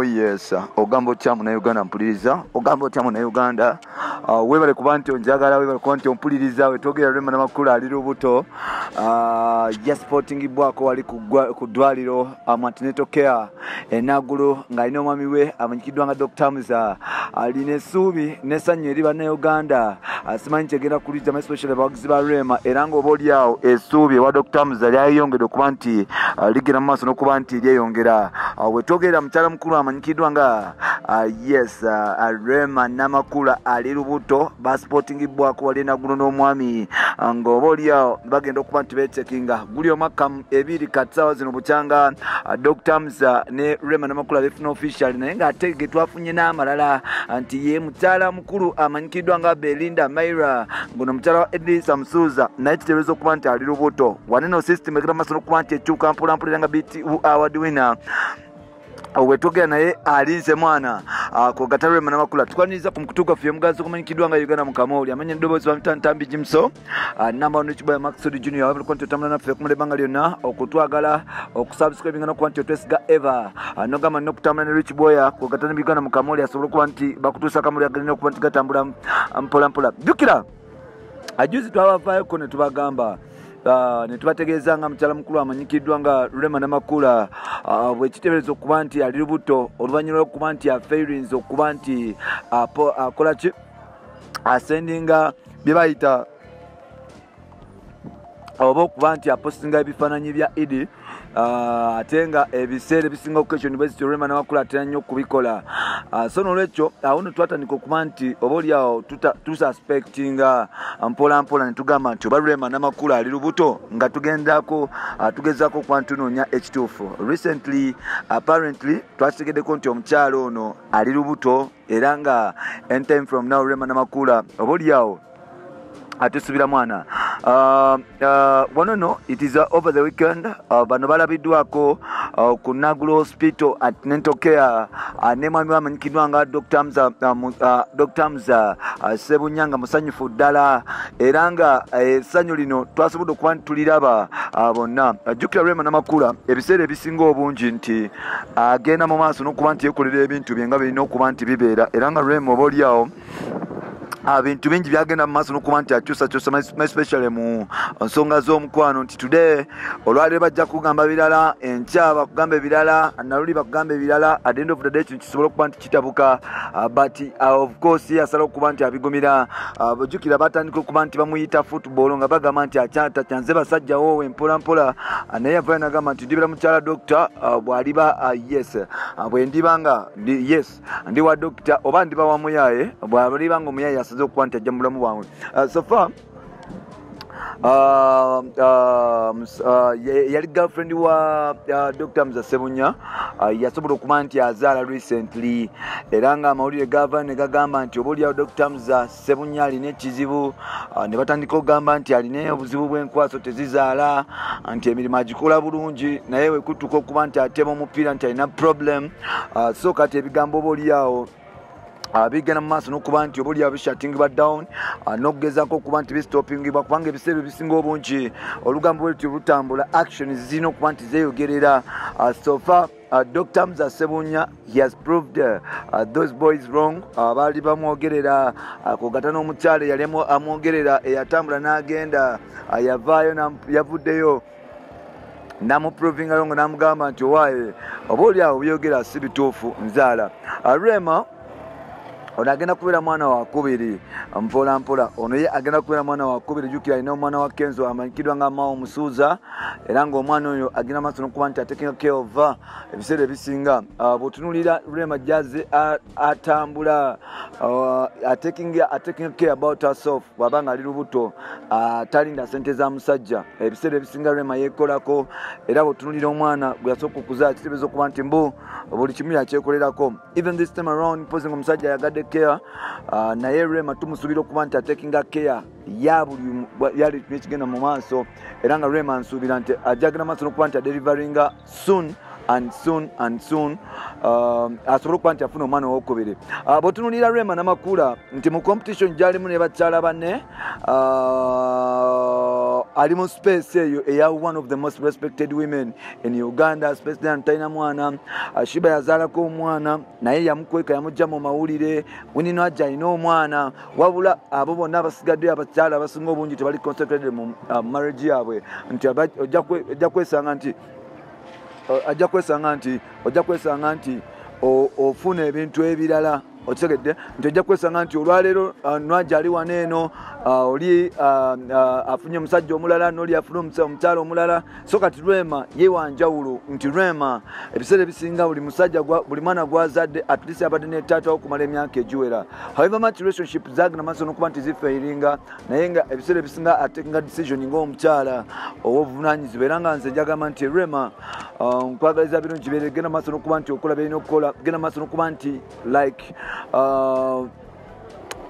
Oh yes, ogamba otya Munnayuganda mpuliriza, ogamba otya Munnayuganda? Weebale kuba nti onjagala, weebale kuba nti ompuliriza. Wetwogera Rema Namakula ali lubuto, yasupportingibwako wali ku ddwaliro mu antenatal care e Naguru, ng'alina omwami we amanyikiddwa nga Dr. Muza. Alina essuubi n'essanyu eri Bannayuganda. Simanyi kyegenda kuliza, especially abawagizi ba Rema, era ng'oba oli awo essuubi ewa Dr. Muza lyayongedde okuba nti ligenda mu maaso n'okuba nti lyeyongera. Wetwogerera mukyala mukulu amanyikiddwa nga yes, Rema Namakula ali lubuto, basupportingibwako wali e Naguru n'omwami, ng'oba oli awo bagenda okuba nti beetekinga guli omwaka 2 kati ssaawa zino bukyanga Dr. Muza ne Rema Namakula befuna official. Naye ng'ate ge twafunye n'amalala nti ye mukyala mukulu amanyikiddwa nga Belinda Myra, ngono mukyala wa Edrisa Musuuza, naye kiteebereza okuba nti ali lubuto. Waneno system egenda maaso n'okuba nti ekyuka mpolampola, era nga BET Award winner wetwogera naye alinze mwana kogata Rema Namakula. Tukwaniriza ku mukutu gwaffe omugazi ogumanyikiddwa nga Uganda mu Kamooli, amanya eddoboozi bamuyita Ntambi Jimso, namba one Kibaya Maxod Junior. Wabula kuba nti otambula naffe okumala ebbanga lyonna, okutwagala, okusubscribinga n'okuba nti otwesiga eva, nogamba nina okutambula ne Rich Boya kogata ne Uganda mu Kamooli, asobole okuba nti bakutuusa Kamooli agalina okuba nti gatambula mpola mpola. Jjukira ajuzi twabavaayoko ne tubagamba, ne tubategeeza nga mukyala mukulu amanyikiddwa nga Rema Namakula bwekiteebereza okuba nti ali lubuto, oluvannyuma lw'okuba nti afairinze okuba nti akola ki, asendinga bye bayita oba okuba nti apostinga ebifaananyi bya Idi, ate nga ebiseera ebisinga occasion bwe zityo Rema Namakula atera nnyo okubikola. So nolwekyo awo no twatandika okuba nti oba oliawo tususpectinga mpola mpola, ne tugamba nti oba Rema Namakula ali lubuto, nga tugendako tugezaako okuba nti tunoonya ekituufu. Recently, apparently twakitegeddeko nti omukyalo ono ali lubuto, era nga anytime from now Rema Namakula oba oliawo atusubira mwana. Wano no it is over the weekend, bano balabiddwako ku Naguru Hospital Antenatal Care, ne mwami amanyikiddwa nga Dr. Muza, Dr. Muza Sebunya, nga musanyufu ddala, era nga essanyu lino twasobodde okuba nti tuliraba bonna. Jjukira Rema Namakula ebiseera ebisinga obungi nti agenda mu maaso n'okuba nti yeekolera ebintu bye nga birina okuba nti bibeera, era nga Rema oba oliawo bintu bingi byagenda mu maaso n'okuba nti akyusakyusa, especially mu nsonga z'omukwano, nti today olwaleero bajja kugamba birala, enkya bakugamba ebirala, naluli bakugamba ebirala. At the end of the day kino kisobola okuba nti kitabuka, but of course ye asala okuba nti abigumira. Bujjukira batandika okuba nti bamuyita football, nga bagamba nti akyata kyanze basajja woowe mpola mpola, naye yavayo nagamba nti ndibira mukyala doctor, bw'aliba yes, bwe ndiba nga yes ndi wa doctor oba ndiba wa muyaye, bw'aliba nga omuyaye asaze okuba nti ajja mu bulamu bwange. So far yali girlfriend wa Dr. Muza Sebunya, yasobola okuba nti azaala recently, era nga amawulire gava ne gagamba nti oba oliawo Dr. Muza Sebunya alina ekizibu, ne batandika okugamba nti alina obuzibu bw'enkwaso tezizaala, nti emirimu agikola bulungi naye wekutuka okuba nti atema omupiira nti alina problem. So kati ebigambo oba oliawo bigenda mu maaso n'okuba nti oba oliawo bishuttingibwa down, n'okugezaako okuba nti bistopingibwa, kubanga ebiseera ebisinga obungi olugambo bwe lutyo lutambula, action zirina okuba nti zeeyogerera. So far Dr. Muza Sebunya, he has proved those boys wrong. Baali bamwogerera, kugata n'omukyala eyali amwogerera eyatambula n'agenda, yavaayo, yavuddeyo namuprovingayo nga namugamba nti owaaye oba oli awo byogera si bituufu, nzaala. Rema ono agenda kubeera mwana wakubiri mpola mpola. Ono ye agenda kubeera mwana wakubiri. Jjukira alina omwana wa Kenzo amanyikiddwa nga Mao Musuuza, era ng'omwana oyo agenda maaso n'okuba nti atakinga care of ebiseera ebisinga. Bw'otunuulira Rema jaze atambula, ataking care about herself, bw'aba nga ali lubuto talinda sente za musajja. Ebiseera ebisinga Rema yeekolako, era bw'otunuulira omwana gwe yasooka okuzaala, kitegeeza okuba nti mbu buli kimu yakyekolerako. Even this time around, mpozi nga omusajja ayagadde care, naye Rema tumusuubira okuba nti atakinga care ya buli yali ekigenda mu maaso, era nga Rema nsuubira nti ajja genda maaso n'okuba nti adeliveringa soon and soon and soon, asobole okuba nti afuna omwana owokubiri. Bw'otunuulira Rema Namakula nti mu competition gyalimu ne bakyala banne, Ali mu space eyo eya one of the most respected women in Uganda. Spice Diana talina mwana. Sheebah yazaalako omwana naye yamukweka, yamugja mu mawulire. Winnie Nwagi alina omwana. Wabula abo bonna abasigaddeyo, abakyala abasinga obungi tebali concentrated mu marriage yaabwe, nti ojja kwesanga nti ofuna ebintu ebirala. Okitegedde nti ojja kwesanga nti olwaleero Nwagi ali wano eno, oli afunye omusajja omulala, noli afune omukyala omulala. So kati Rema ye wanjawulo, nti Rema ebiseera ebisinga buli musajja, buli mwana gwazadde, at least abadde ne taata okumala emyaka egiwera. However much relationship zagenda maaso nokuba nti zifairinga, naye nga ebiseera ebisinga atekinga decision ng'omukyala ow'obuvunanyizibwa. Era nga nze njagamba nti Rema, nkwagaliza birungi byere. Genda maaso nokuba nti okola byerina okukola, genda maaso nokuba nti like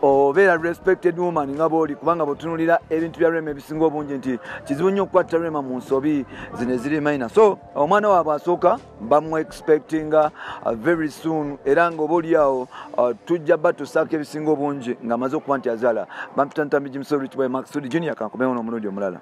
obeera respected woman nga bwoli, kubanga bwetunulira ebintu bya Rema ebisinga obungi nti kizibu nnyo okukwata Rema mu nsobi zino eziri minor. So omwana waabwe asooka bamu expectinga very soon, era nga oba oliawo tujja batusaako ebisinga obungi ng'amaze okuba nti azaala. Bampita Ntambi Jimusori Kibaye Maxud Junior. Kankomewo n'omulundi omulala.